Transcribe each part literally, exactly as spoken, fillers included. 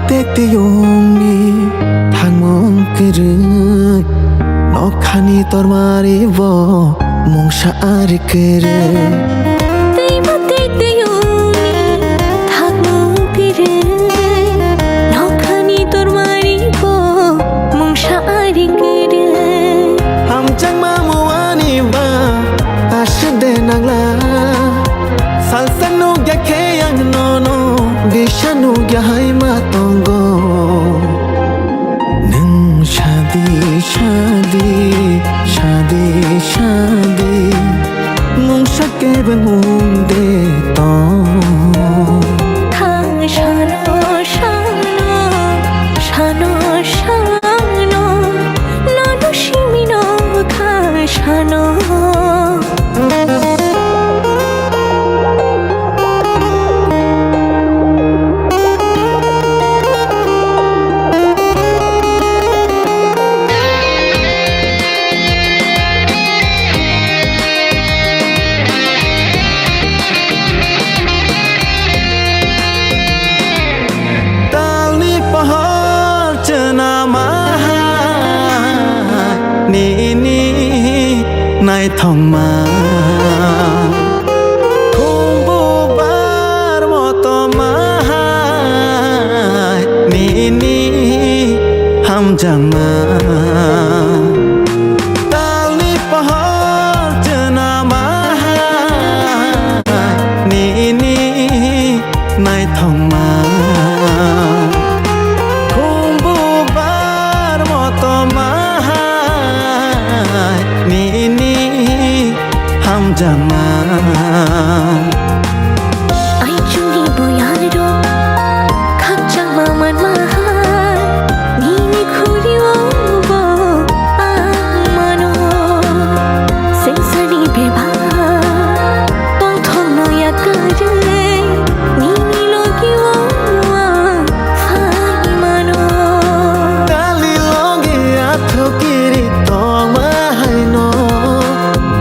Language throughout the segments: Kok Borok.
Tei tiyungni thangmung kwrwi, nokhani tormari bo mungsa ari kwrwi. Tei ma tei tiyungni thangmung kwrwi, nokhani tormari bo mungsa ari kwrwi. Hamjakma muani ba aswk de nangla. Salsa nukya khe ang nono, bisa nukya hai ma tongo. Nwng sadi, sadi, sadi, sadi, mungsa kebeng wng de tong. Kha sano, sano, sano, sano, nono simino kha sano. Talni pohor chwna maha nini naithokma. Khumbu bar moto maha nini hamjakma. Talni pohor chwna maha nini naithokma. Khumbu bar moto maha nini hamjakma. Ai chungni buyal rok khakchangma manma hai, nini khuri o bo ang mano. Sengsani bebak tongthokno yakarwi, nini logi o ang phai mano. Tali logi athukiri tongma haino,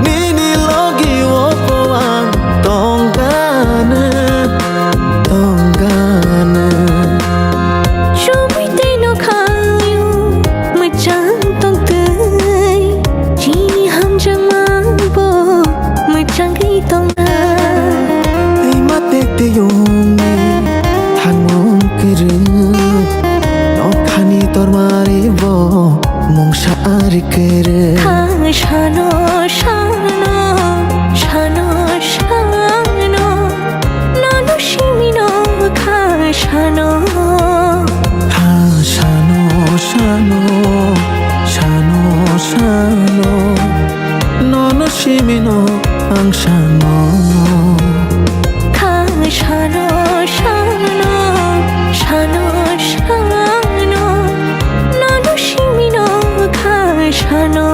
nini logi o bo ang tongganw, tongganw. Chubui tei nokhayo mwchang tongtwi, chini hamjakma bo mwchangwi tongna. Tei ma tei tiyungni thangmung kwrwi, nokhani tormari bo mungsa ari kwrwi. Kha sano, sano, sano, sano, nono simino kha sano. Kha sano, sano, sano, sano, nono simino ang sano. Kha sano, sano, sano, sano, nono simino kha sano.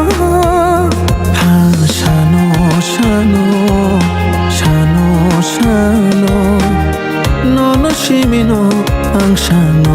Kha sano, sano, sano, sano, nono simino ang sano.